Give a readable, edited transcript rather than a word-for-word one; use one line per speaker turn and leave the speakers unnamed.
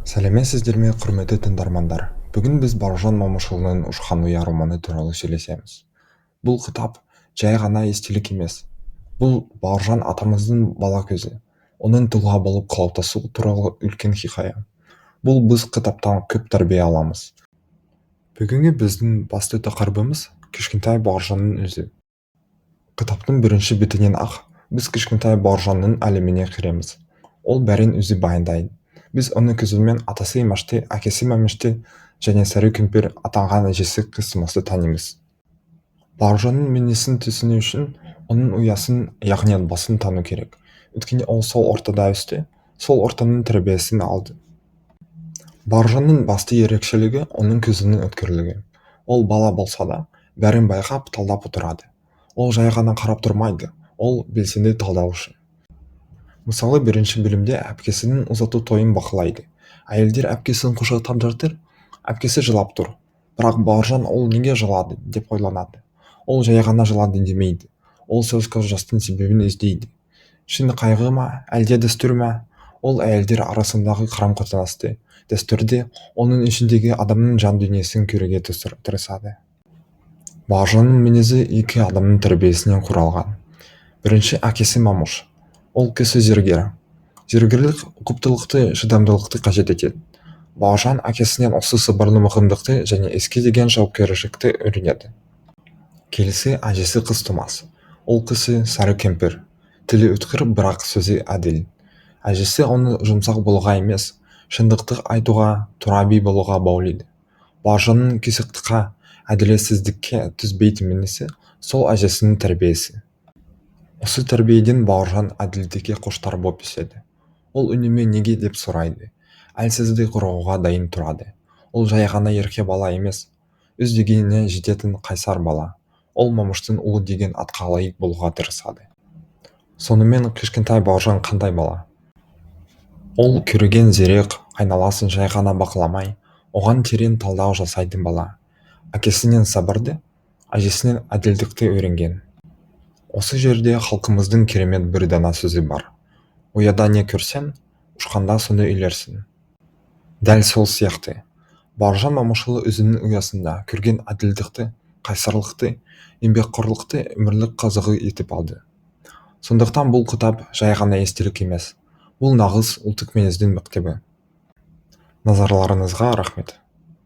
Сәлеметсіздер ме, құрметті тыңдармандар! Бүгін біз Бауыржан Момышұлының «Ұшқан ұя» романы туралы сөйлесеміз. Бұл кітап жай ғана естелік емес. Бұл Бауыржан атамыздың бала көзі, оның тұлға болып қалыптасуы туралы үлкен хикая. Бұл біз кітаптан көп тәрбие аламыз. Бүгінгі біздің басты тақырыбымыз – кішкентай Бауыржанның өзі. Кітаптың бірінші бетінен ақ біз кішкентай Бауыржанның әлеміне кіреміз. Ол бәрін өзі баяндайды. Біз оның көзімен атасы Имашты, әкесі Мәмішті және Сары кемпір атанған әжесі Қызтумасты танимыз. Бауыржанның мінезін түсіну үшін оның ұясын, яғни отбасын тану керек. Өйткені ол сол ортада өсті, сол ортаның тәрбиесін алды. Бауыржанның басты ерекшелігі – оның көзінің өткірлігі. Ол бала болса да, бәрін байқап, талдап отырады. Ол жай ғана қарап тұрмайды, ол белсенді талдаушы. Мысалы, бірінші бөлімде әпкесінің ұзату тойын бақылайды. Әйелдер әпкесін құшақтап жатыр, әпкесі жылап тұр. Бірақ Бауыржан ол неге жылады деп ойланады. Ол жай ғана жылады демейді. Ол сол көз жастың себебін іздейді. Шын қайғы ма, әлде дәстүр ме? Ол әйелдер арасындағы қарым-қатынасты, дәстүрді, оның ішіндегі адамның жан дүниесін көруге тырысады. Бауыржанның мінезі екі адамның тәрбиесінен құралған. Бірінші әкесі Мамыш. Ол кісі зергер. Зергерлік ұқыптылықты, шыдамдылықты қажет етеді. Бауыржан әкесінен осы сабырлы мығымдықты және іске деген жауапкершілікті үйренеді. Келесі әжесі Қызтумас. Ол кісі сары кемпір. Тілі өткір, бірақ сөзі әділ. Әжесі оны жұмсақ болуға емес, шындықты айтуға, тура би болуға баулиды. Бауыржанның қисықтыққа, әділетсіздікке түспейтін мінезі – сол әжесінің тәрбиесі. Осы тәрбиеден Бауыржан әділдікке құштар боп өседі. Ол үнемі неге деп сұрайды, әлсізді қорғауға дайын тұрады. Ол жай ғана ерке бала емес, өз дегеніне жететін қайсар бала. Ол Момыштың ұлы деген атқа лайық болуға тырысады. Сонымен, кішкентай Бауыржан қандай бала? Ол көреген, зерек, айналасын жай ғана бақыламай, оған терең талдау жасайтын бала. Әкесінен сабырды, әжесінен әділдікті үйренген. Осы жерде халқымыздың керемет бір дана сөзі бар: «Ұяда не көрсең, ұшқанда соны ілерсің». Дәл сол сияқты Бауыржан Момышұлы өзінің ұясында көрген әділдікті, қайсарлықты, еңбекқорлықты өмірлік қазығы етіп алды. Сондықтан бұл кітап жай ғана естелік емес, бұл нағыз ұлттық мінездің мектебі. Назарларыңызға рахмет!